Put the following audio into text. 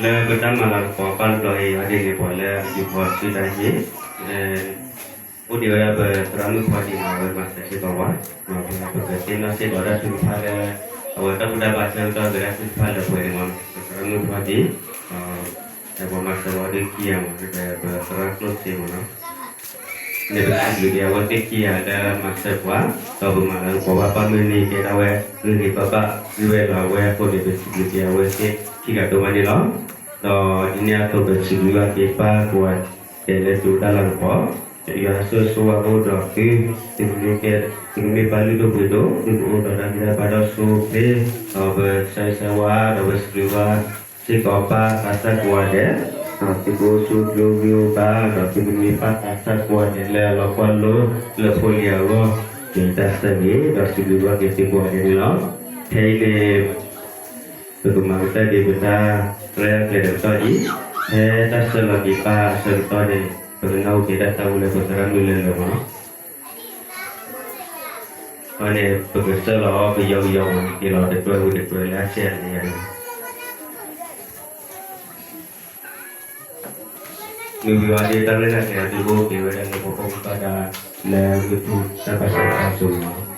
လၢပတၢ်မၤလၤကပီၤပၢ်တဘျီအံၤ အဒ်န့ၣ်ပှၤလၢအဒုးဖီၣ်စုတၢ်ဟ့ၣ် အိၣ်ဒံးဝဲဒၣ်ပသရၣ်မုၣ်ဖီဒံး အဝဲမၤစၢၤစ့ၢ်ကီးပှၤ, ပကသ့ၣ်နီၣ်စ့ၢ်ကီးတၢ်ထုကဖၣ်လၢ အဝဲတၢ်ဘူၣ်တၢ်ဘါဆၢကတီၢ်ကဲဒၣ်ထုကဖၣ်လၢပှဲၤန့ၣ်မ့ၢ်နီၤ, ပသရၣ်မုၣ်ဖီဒံး ဒီးပှၤမၤစၢၤဝဲဒၣ်ခံဂၤမ့ၢ် ပသရၣ်ကျိၣ်စ့မ့ၢ်နီၤ န့ၣ်ပစံးဘျုးက့ၤအဝဲသ့ၣ်ခံဂၤလၢမၤစၢၤပှၤ, ဒီးပမၤလၤကပီၤဘၣ်ပၢ်မုၢ်နံၤကဲဒၣ်ဝဲ ဂ့ၤဂ့ၤဘၣ်ဘၣ် ဂ့ၤဝဲလီၤအဝဲအဃိန့ၣ် ပစံးဘျုးက့ၤအဝဲသ့ၣ်ခံဂၤဒိၣ်မးန့ၣ်လီၤ. ဒီးဒ်န့ၣ်အသိးပစံးဘျုးဘၣ်က့ၤပၢ်ကိးဂၤဒဲးလၢသုတၢ်လၤကပီၤ, ယွၤဆိၣ်ဂ့ၤဆိၣ်ဝါကအိၣ်ဒီးသု, သုကမ့ၢ်ပၢ်လုၢ်ဒိၣ်ပှ့ၤဒိၣ် သုကအိၣ်ဒီးတၢ်ဂံၢ်တၢ်ဘါဒီးဆူၣ်ချ့, ဒီးပဆၢဂ့ၤဆၢဝါ ဒီးပစံးဘျုးဘၣ် စ့ၢ်ကီးပၢ်သးစၢ်ကိးဂၤဒဲး, သုကအိၣ်ဆူၣ်ချ့ဂံၢ်ဘါ ဒီးသုကမ့ၢ်ပၢ်သးစၢ်ကိးဂၤဒဲးလၢအလီၤကွၢ်လိလၢဖိလံၤအဂီၢ်, ယတၢ်ဆၢဂ့ၤ ဒီးစံးဘျုးဘၣ်က့ၤသုကိးဂၤဒဲးန့ၣ်လီၤ. ခဲအံၤန့ၣ် ပကမၤကတၢၢ်က့ၤပတၢ်ရဲၣ်ကျဲၤတကတီၢ်အံၤ, ဖဲတၢ်ဆၢလီၤက့ၤပၢ်အဆၢကတီၢ်န့ၣ် ပကနၢ်ဟူက့ၤတၢ်သးဝံၣ်လၢပသရၣ်မုၣ်လၢလၢာ်မ့ၢ်နီၤ အဃိန့ၣ် ပကစၢ်လီၤပယီၤကယီၤမ့ၢ်က့ၤလီၤတကွဲၢ်ဝံၤတကွဲၢ်လၢအစဲးအလဲၤန့ၣ်, မ့ၢ်ဝံၤဝဲဒၣ်တၢ်ရဲၣ်တၢ်ကျဲၤအံၤ ဒုးအိၣ်က့ၤဝဲဒၣ်လၢပှၤပိာ်ခွါတဂၤ လၢမ့ၢ်ပူၤတၢ်ဘၣ်ဆၣ်တၢ်ဆိၣ်ဂ့ၤ